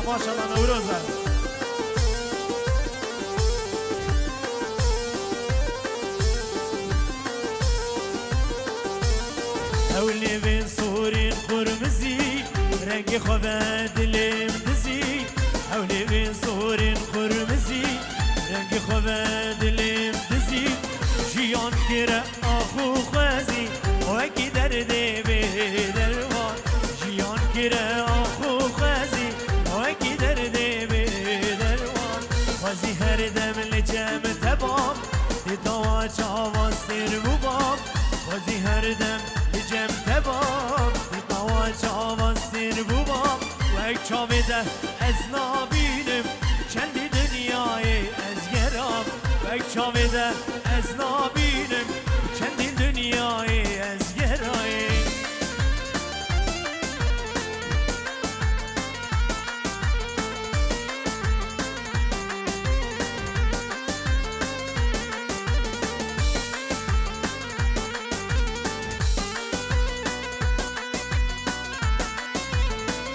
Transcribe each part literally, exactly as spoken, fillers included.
Maşallah Newroz e. Hewlê vê sorên qurmizî, rengê xwe ve dilêm dizî. Hewlê vê sorên qurmizî, rengê xwe ve dilêm dizî. Jiyan kire ax û xwezî, wekî derdê bê derman. Jiyan kire ax û xwezî, wekî derdê bê derman. Xwezî her dem li cem te bam, dê dawa çavan sêr bû bam. Xwezî her dem li cem te bam, dê dawa çavan sêr bû bam. Wek çavê de ez nabînim, çendî dinyayê ez geram. Wek çavê de ez nabînim, çendî dinyayê ez gerayê.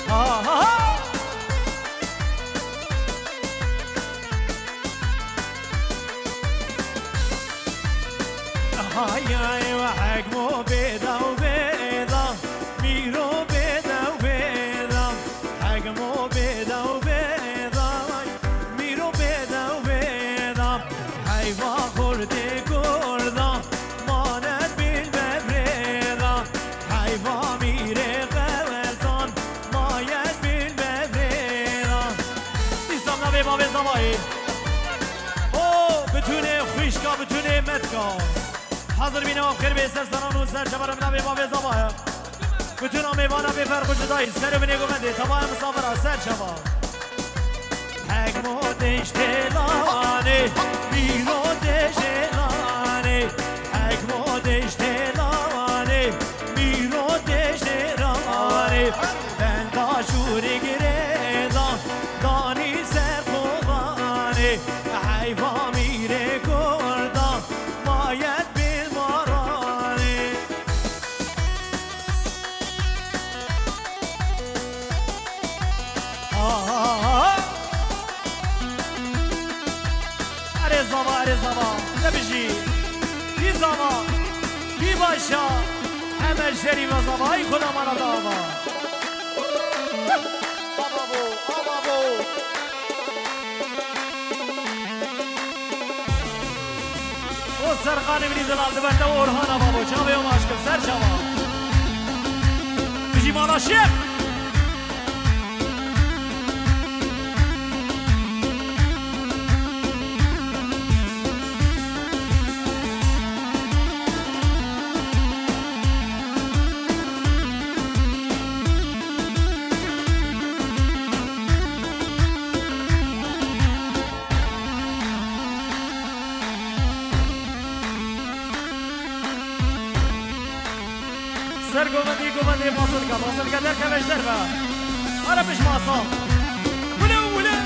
Ha, ha, ha! Hay, hay, ve hekmo bêda û bêda, mîro bêda û bêda, hekmo bêda û bêda, mîro bêda û bêda. Heyva xortê gorda, manet bil bevrêda. Heyva mîrê qewezan, mayet bil bevrêda. Dîsa navê bavê zavayê. O, bütünê xwişka, bütünê metka. Hazir bîne, xêr bê ser sanan û ser çevaran navê bavê zavayê. Bütün amêvana bê ferq û cudayî, ser û binê govendê, tavaya misafira, ser çava. Hekmo deştê lanê, mîro deştê lanê. Hekmo deştê lanê, mîro deştê lanê. Benda şûrê girêdan, danî ser kolanê. Heyva mîrê gordan, mayet bil maranê. Aha! Erê zava, erê zava, ne bijî. Kî zava, kî başa, heme şerî ve zava, ay Xuda mana dava. Ava bo, ava bo. O Serkanê min î zelal, di ber te û Orhana babo, çavê wan aşkim, ser çava. Bijî mala Şêx. Ser govendî, govendê basilka, basilka derkeve ji derve. Are pişt masa. Wile, wile.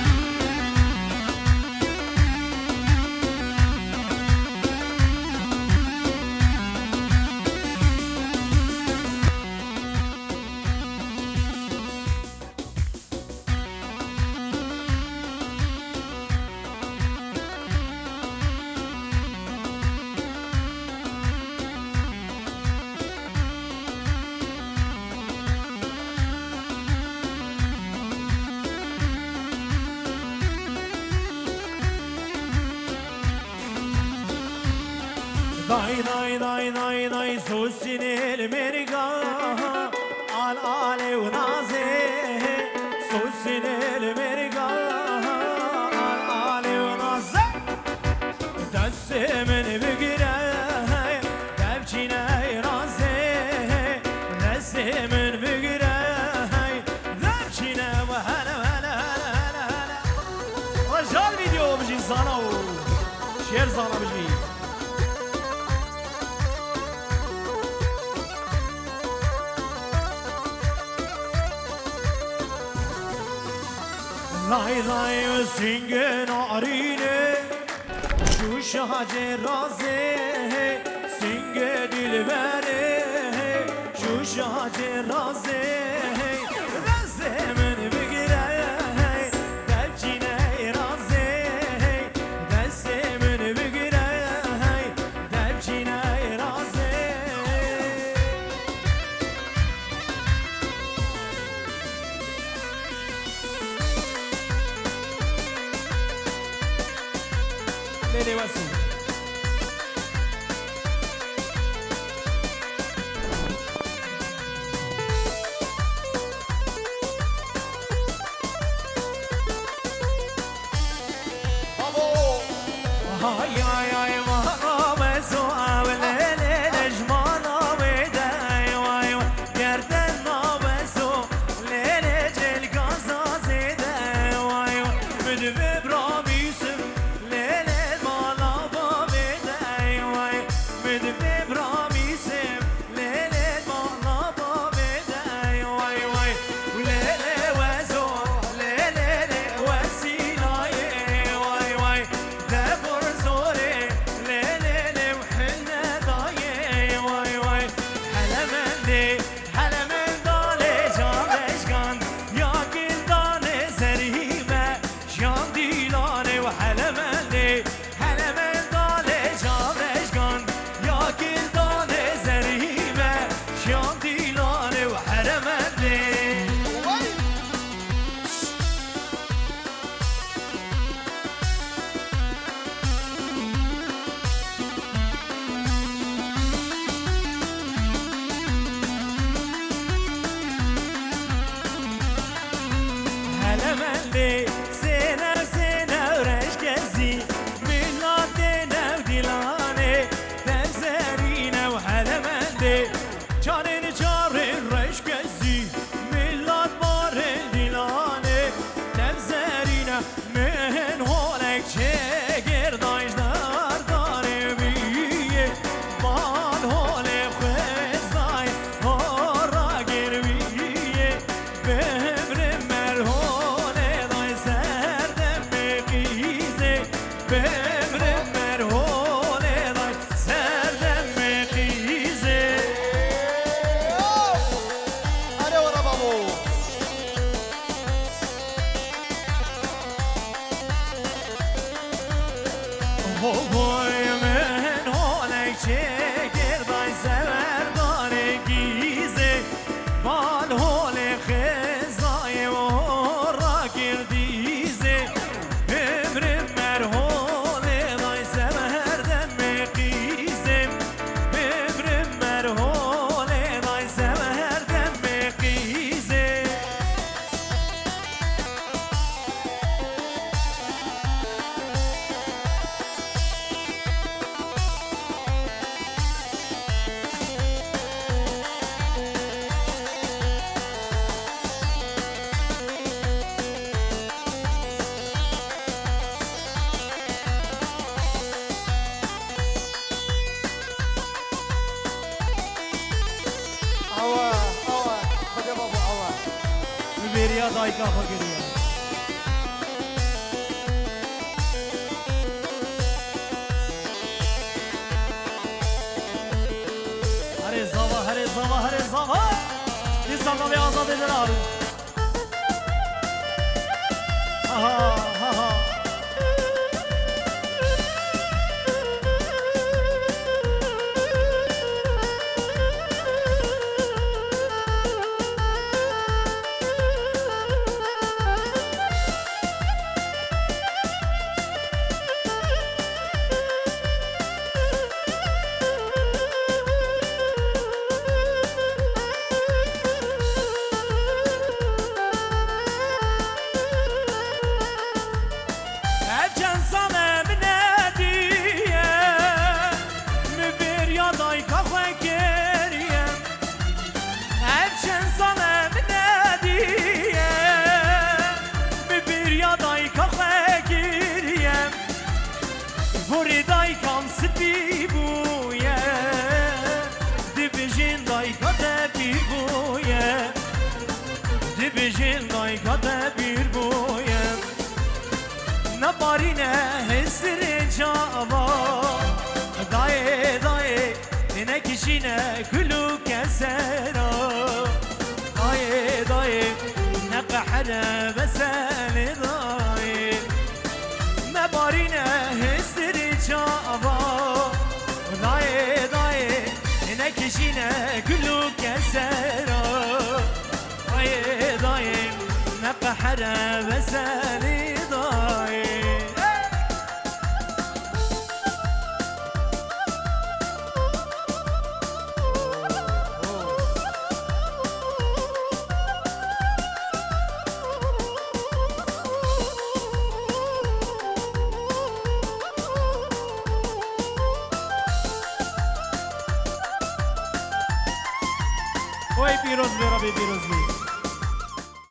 Day, day, day, day, day, sosinê li mêrga, al alê û nazê, sosinê li mêrga, al alê û nazê. Destê min bigire, hey, devçîne razê, destê min bigire, hey, devçîne ve hele, hele, hele, hele, hele. Rejal video bijî zana û şêr zana bijî. Lay lay singê narînê, şûşa cê razê, singê dilberê, şûşa cê razê, destê min bigire, Lê wes in. Ay, ay, ay, vana wezo, ew lê lê lê ji mala wê de, ay, ay, ay, gerden na wezo, lê lê cêl gaza zêde, ay, ay, ay, min divê bira bîsim, lê lê mala bavê de, ay, ay, ay, min divê bira bîsim, lê lê mala bavê de, ay, ay, ay, lê lê wezo, lê lê lê wesîlayê, ay, ay, ay. Debor zorê, lê, lê, lê, û hil nedayê, way, way. Helemendê, helemenda lê can reşkan, ya gildanê zerî me, jiyan dîlanê û helemendê, helemenda lê can reşkan, ya gildanê zerî me, jiyan dîlanê û helemendê. Way! Hele mendê, sêne, sêne reşkezî, milatê newdîlanê, dev zerîne û hele mendê, çarên çarên reşkezî, milat barên dîlanê, dev zerîne. Min holek çêkir daş dardarê bîyê, bal holê xwezay hora gir bîyê. Bimrim mer holê day serdemê qîzê, bimrim mer holê day serdemê qîzê. Are were babo. Boy min holek çêkir day severdarê gîzê, bal holê xêzayê ora kir dîzê. Bimrim mer holê day sever demê qîzê. Bimrim mer holê day sever demê qîzê. Awa, awa, Xwedê babo, awa. Bi bêriya dayika xwe kiriye. Herê zava, herê zava, herê zava. Dîsa navê Azadê derabin. Ha, ha, ha, ha. Ev çend sal e min nediye, min bêriya dayika xwe kiriye. Ev çend sal e min nediye, min bêriya dayika xwe kiriye. Borê dayikam spî bûye, dibêjin dayika te pîr bûye, dibêjin dayika te pîr bûye. Nebarîne hêsirê çava, dayê, dayê, nekişîne gul û kesera. Dayê, dayê, neqehre veselê dayê. Nebarîne hêsirê çava. Dayê, dayê, nekişîne gul û kesera. Dayê, dayê, neqehre veselê dayê. Pîroz bê, Rebê pîroz bê.